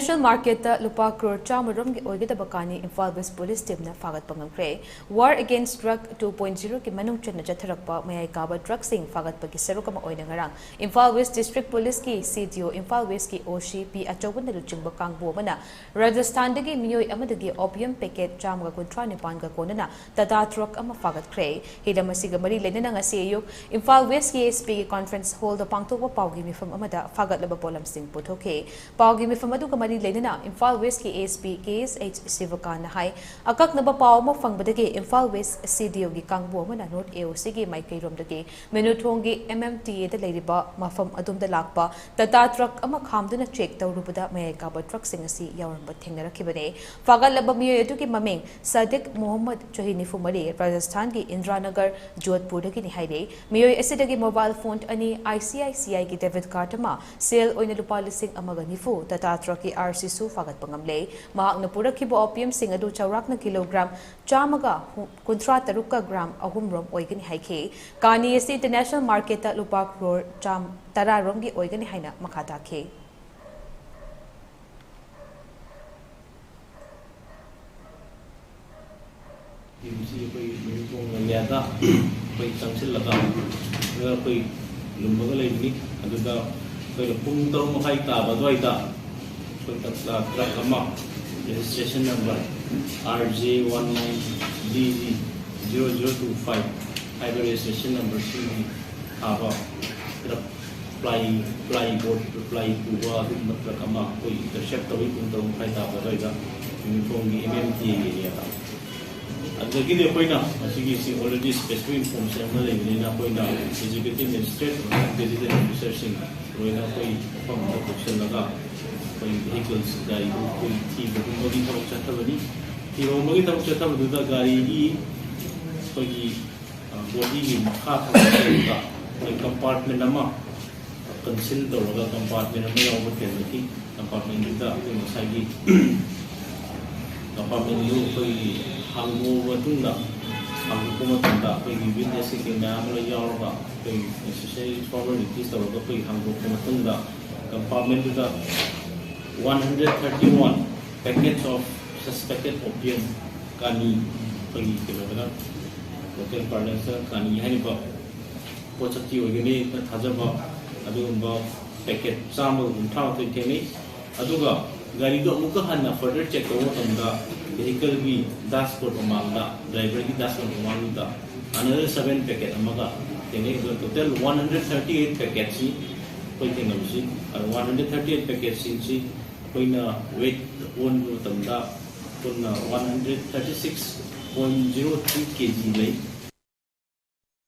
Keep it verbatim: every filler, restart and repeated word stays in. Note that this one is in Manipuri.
ꯅꯦꯁꯅꯦꯜ ꯃꯥꯔꯀꯦꯠꯇ ꯂꯨꯄꯥ ꯀ꯭ꯔꯣꯔ ꯆꯥꯝꯃ ꯔꯣꯝꯒꯤ ꯑꯣꯏꯒꯗꯕ ꯀꯥꯅꯤ ꯏꯝꯐꯥꯜ ꯋꯦꯁ ꯄꯨꯂꯤꯁ ꯇꯤꯝꯅ ꯐꯥꯒꯠꯄ ꯉꯝꯈ꯭ꯔꯦ꯫ War Against Drug two point zero ꯒꯤ ꯃꯅꯨꯡ ꯆꯟꯅ ꯆꯠꯊꯔꯛꯄ ꯃꯌꯥꯏ ꯀꯥꯕ ꯗ꯭ꯔꯒꯁꯤꯡ ꯐꯥꯒꯠꯄꯒꯤ ꯁꯔꯨꯛ ꯑꯃ ꯑꯣꯏꯅ ꯉꯔꯥꯡ ꯏꯝꯐꯥꯜ ꯋꯦꯁ ꯗꯤꯁꯇ꯭ꯔꯤꯛ ꯄꯨꯂꯤꯁꯀꯤ ꯁꯤ ꯗꯤ ꯑꯣ, ꯏꯝꯐꯥꯜ ꯋꯦꯁꯀꯤ ꯑꯣ ꯁꯤ ꯄꯤ ꯑꯆꯧꯕꯅ ꯂꯨꯆꯤꯡꯕ ꯀꯥꯡꯕꯨ ꯑꯃꯅ ꯔꯥꯖꯁꯊꯥꯟꯗꯒꯤ ꯃꯤꯑꯣꯏ ꯑꯃꯗꯒꯤ ꯑꯣꯄꯤꯌꯝ ꯄꯦꯀꯦꯠ ꯆꯥꯝꯃꯒ ꯀꯨꯟꯊ꯭ꯔꯥ ꯅꯤꯄꯥꯟꯒ ꯀꯣꯟꯅꯅ ꯇꯥꯇꯥ ꯇ꯭ꯔꯛ ꯑꯃ ꯐꯥꯒꯠꯈ꯭ꯔꯦ꯫ ꯍꯤꯔꯝ ꯑꯁꯤꯒ ꯃꯔꯤ ꯂꯩꯅꯅ ꯉꯁꯤ ꯑꯌꯨꯛ ꯏꯝꯐꯥꯜ ꯋꯦꯁꯀꯤ ꯑꯦꯁ ꯄꯤꯒꯤ ꯀꯣꯟꯐ꯭ꯔꯦꯟꯁ ꯍꯣꯜꯗ ꯄꯥꯡꯊꯣꯛꯄ ꯄꯥꯎꯒꯤ ꯃꯤꯐꯝ ꯑꯃꯗ ꯐꯥꯒꯠꯂꯕ ꯄꯣꯠꯂꯝꯁꯤꯡ ꯄꯨꯊꯣꯛꯈꯤ꯫ ꯄꯥꯎꯒꯤ ꯃꯤꯐꯝ ꯑꯗꯨꯒ ꯃꯔꯤ ꯂꯩꯅꯅ ꯏꯝꯐꯥꯜ ꯋꯦꯁꯀꯤ ꯑꯦꯁ ꯄꯤ ꯀꯦ ꯑꯦꯁ ꯑꯩꯆ ꯁꯤꯕꯀꯥꯟꯅ ꯍꯥꯏ, ꯑꯀꯛꯅꯕ ꯄꯥꯎ ꯑꯃ ꯐꯪꯕꯗꯒꯤ ꯏꯝꯐꯥꯜ ꯋꯦꯁ ꯁꯤ ꯗꯤ ꯑꯣꯒꯤ ꯀꯥꯡꯕꯨ ꯑꯃꯅ ꯅꯣꯔꯠ ꯑꯦ ꯑꯣ ꯁꯤꯒꯤ ꯃꯥꯏꯀꯩꯔꯣꯝꯗꯒꯤ ꯃꯤꯅꯨꯊꯣꯡꯒꯤ ꯑꯦꯝ ꯑꯦꯝ ꯇꯤ ꯑꯦꯗ ꯂꯩꯔꯤꯕ ꯃꯐꯝ ꯑꯗꯣꯝꯗ ꯂꯥꯛꯄ ꯇꯥꯇꯥ ꯇ꯭ꯔꯛ ꯑꯃ ꯈꯥꯝꯗꯨꯅ ꯆꯦꯛ ꯇꯧꯔꯨꯕꯗ ꯃꯌꯥꯏ ꯀꯥꯕ ꯇ꯭ꯔꯛꯁꯤꯡ ꯑꯁꯤ ꯌꯥꯎꯔꯝꯕ ꯊꯦꯡꯅꯔꯛꯈꯤꯕꯅꯤ꯫ ꯐꯥꯒꯠꯂꯕ ꯃꯤꯑꯣꯏ ꯑꯗꯨꯒꯤ ꯃꯃꯤꯡ ꯁꯥꯗꯤꯛ ꯃꯨꯍꯝꯃꯗ, ꯆꯍꯤ ꯅꯤꯐꯨ ꯃꯔꯤ, ꯔꯥꯖꯁꯊꯥꯟꯒꯤ ꯏꯟꯗ꯭ꯔꯥꯅꯒꯔ, ꯖꯣꯙꯄꯨꯔꯗꯒꯤꯅꯤ ꯍꯥꯏꯔꯦ꯫ ꯃꯤꯑꯣꯏ ꯑꯁꯤꯗꯒꯤ ꯃꯣꯕꯥꯏꯜ ꯐꯣꯟ ꯑꯅꯤ, ꯑꯥꯏ ꯁꯤ ꯑꯥꯏ ꯁꯤ ꯑꯥꯏꯒꯤ ꯗꯦꯕꯤꯠ ꯀꯥꯔꯗ ꯑꯃ, ꯁꯦꯜ ꯑꯣꯏꯅ ꯂꯨꯄꯥ ꯂꯤꯁꯤꯡ ꯑꯃꯒ ꯅꯤꯐꯨ, ꯇꯥꯇꯥ ꯇ꯭ꯔꯛꯀꯤ ꯑꯥꯔ ꯁꯤꯁꯨ ꯐꯥꯒꯠꯄ ꯉꯝꯂꯦ꯫ ꯃꯍꯥꯛꯅ ꯄꯨꯔꯛꯈꯤꯕ ꯑꯣꯄꯤꯌꯝꯁꯤꯡ ꯑꯗꯨ ꯆꯥꯎꯔꯥꯛꯅ ꯀꯤꯂꯣꯒ꯭ꯔꯥꯝ ꯆꯥꯝꯃꯒ ꯀꯨꯟꯊ꯭ꯔꯥ ꯇꯔꯨꯛꯀ ꯒ꯭ꯔꯥꯝ ꯑꯍꯨꯝ ꯔꯣꯝ ꯑꯣꯏꯒꯅꯤ ꯍꯥꯏꯈꯤ꯫ ꯀꯥꯅꯤ ꯑꯁꯤ ꯏꯟꯇꯔꯅꯦꯁꯅꯦꯜ ꯃꯥꯔꯀꯦꯠꯇ ꯂꯨꯄꯥ ꯀ꯭ꯔꯣꯔ ꯆꯥꯝ-, ꯇꯔꯥ ꯔꯣꯝꯒꯤ ꯑꯣꯏꯒꯅꯤ ꯍꯥꯏꯅ ꯃꯈꯥ ꯇꯥꯈꯤ꯫ ꯌꯨꯝꯁꯤ ꯑꯩꯈꯣꯏ ꯃꯅꯤꯄꯨꯔ ꯑꯦꯔꯤꯌꯥꯗ ꯑꯩꯈꯣꯏ ꯆꯪꯁꯤꯜꯂꯒ ꯑꯗꯨꯒ ꯑꯩꯈꯣꯏ ꯂꯨꯝꯃꯒ ꯂꯩꯕꯅꯤ꯫ ꯑꯗꯨꯗ ꯑꯩꯈꯣꯏꯅ ꯄꯨꯡ ꯇꯔꯨꯛ ꯃꯈꯥꯏ ꯇꯥꯕ ꯑꯗꯨꯋꯥꯏꯗ ꯑꯩꯈꯣꯏ ꯇ-, ꯇ꯭ꯔꯛ ꯑꯃ, registration number R J one nine D G zero zero two five ꯍꯥꯏꯕ registration number ꯁꯤꯒꯤ ꯊꯥꯕ ꯇ꯭ꯔꯛ, ꯄ꯭ꯂꯥꯏ, ꯄ꯭ꯂꯥꯏ ꯕꯣꯔꯗ, ꯄ꯭ꯂꯥꯏ ꯄꯨꯕ ꯑꯗꯨꯒꯨꯝꯕ ꯇ꯭ꯔꯛ ꯑꯃ ꯑꯩꯈꯣꯏ intercept ꯇꯧꯏ ꯄꯨꯡ ꯇꯔꯨꯛ ꯃꯈꯥꯏ ꯇꯥꯕ ꯑꯗꯨꯋꯥꯏꯗ ꯌꯨꯅꯤꯐꯣꯔꯝꯒꯤ ꯑꯦꯝ ꯑꯦꯝ ꯇꯤ ꯑꯦꯒꯤ ꯑꯦꯔꯤꯌꯥꯗ꯫ ꯑꯗꯨꯗꯒꯤꯗꯤ ꯑꯩꯈꯣꯏꯅ ꯃꯁꯤꯒꯤ ꯁꯤ already specific information ꯑꯃ ꯂꯩꯕꯅꯤꯅ ꯑꯩꯈꯣꯏꯅ executive magistrate, gazetted officerꯁꯤꯡ ꯂꯣꯏꯅ ꯑꯩꯈꯣꯏ ꯃꯐꯝ ꯑꯃꯗ ꯀꯧꯁꯤꯜꯂꯒ ꯑꯩꯈꯣꯏ vehicles, ꯒꯥꯔꯤꯗꯨ ꯑꯩꯈꯣꯏ ꯊꯤꯕꯒꯨꯝꯕꯒꯤ ꯊꯕꯛ ꯆꯠꯊꯕꯅꯤ꯫ ꯊꯤꯕꯒꯨꯝꯕꯒꯤ ꯊꯕꯛ ꯆꯠꯊꯕꯗꯨꯗ ꯒꯥꯔꯤꯒꯤ ꯑꯩꯈꯣꯏꯒꯤ, ꯑ, bodyꯒꯤ ꯃꯈꯥ ꯊꯪꯕ ꯁꯔꯨꯛꯇ ꯑꯩꯈꯣꯏ compartment ꯑꯃ conceal ꯇꯧꯔꯒ compartment ꯑꯃ ꯌꯥꯎꯕ ꯊꯦꯡꯅꯈꯤ꯫ Compartmentꯗꯨꯗ ꯑꯩꯈꯣꯏ ꯉꯁꯥꯏꯒꯤ compartmentꯗꯨ ꯑꯩꯈꯣꯏꯒꯤ ꯍꯥꯡꯗꯣꯛꯑꯕ ꯃꯇꯨꯡꯗ, ꯍꯥꯡꯗꯣꯛꯄ ꯃꯇꯝꯗ ꯑꯩꯈꯣꯏꯒꯤ witness ꯀꯩꯀꯩ ꯃꯌꯥꯝ ꯑꯃ ꯂꯣꯏ ꯌꯥꯎꯔꯒ ꯑꯩꯈꯣꯏ necessary formalities ꯇꯧꯔꯒ ꯑꯩꯈꯣꯏ ꯍꯥꯡꯗꯣꯛꯄ ꯃꯇꯨꯡꯗ compartmentꯗꯨꯗ One hundred thirty one packets of suspected opium, ꯀꯥꯅꯤ, ꯑꯩꯈꯣꯏꯒꯤ ꯀꯩꯅꯣꯗꯅ, local parlance ꯀꯥꯅꯤ ꯍꯥꯏꯔꯤꯕ ꯄꯣꯠꯁꯛꯇꯤ ꯑꯣꯏꯒꯅꯤ ꯊꯥꯖꯕ ꯑꯗꯨꯒꯨꯝꯕ packet ꯆꯥꯝꯃꯒ ꯀꯨꯟꯊ꯭ꯔꯥ ꯃꯥꯊꯣꯏ ꯊꯦꯡꯅꯩ꯫ ꯑꯗꯨꯒ ꯒꯥꯔꯤꯗꯣ ꯑꯃꯨꯛꯀ ꯍꯟꯅ further check ꯇꯧꯕ ꯃꯇꯝꯗ vehicle ꯒꯤ dashboard ꯃꯃꯥꯡꯗ, driver ꯒꯤ dashboard ꯃꯃꯥꯡꯗꯨꯗ another seven packet ꯑꯃꯒ ꯊꯦꯡꯅꯩ꯫ ꯑꯗꯨꯒ total one hundred thirty eight packet ꯁꯤ ꯑꯩꯈꯣꯏ ꯊꯦꯡꯅꯕꯁꯤ, ꯑꯗꯣ one hundred thirty eight packet ꯁꯤꯡꯁꯤ ꯑꯩꯈꯣꯏꯅ weight ꯑꯣꯟꯕ ꯃꯇꯝꯗ ꯄꯨꯟꯅ one hundred thirty six point zero three K G ꯂꯩ꯫